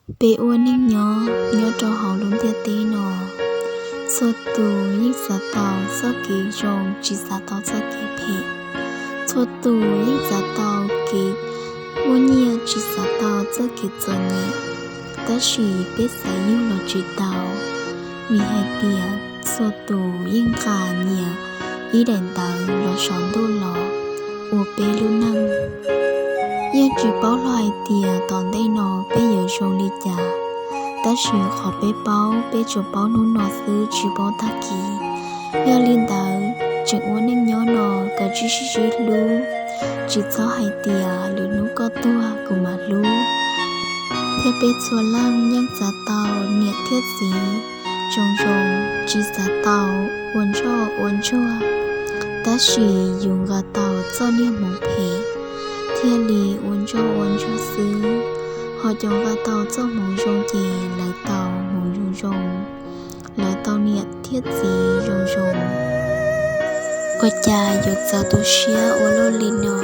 Peb ua neej nyob nyob rau hauv lub ntiaj teb no, txhua tus yeej xav tau txoj kev zoo, tsis xav tau txoj kev phem. Txhua tus yeej xav tau kev muaj nyiaj, tsis xav tau txoj kev txom nyem. Tab sis peb xav yug los tsis tau, vim hais tias txhua tus yeej nqa nyias ib daim ntawv los saum ntuj los ua peb lub neej. Yeej tsis paub hlo hais tias tom ntej no peb yuav zoo li cas, tab sis qhov peb paub, peb tsuas paub hnub no xwb, tsis paub tag kis. Yog li ntawd, tseem ua neej nyob no, kawm tswj sib sib hlub, tsis txhob hais tias lwm hnub koj tuag kuv mam hlub. Thiab peb txhua leej yeej xav tau niam thiab txiv zoo zoo, tsis xav tau ua ntsoj ua ntsuag. Tab sis yus nqa tau txoj niag hmoov phem thiaj li ua ntsoj ua ntsuag xwb, ho cov nqa tau txoj hmoov zoo ces lawv tau hmoov zoo zoo, lawv tau niam thiab txiv zoo zoo. Ua cas yuav txaus tu siab ua luaj li no?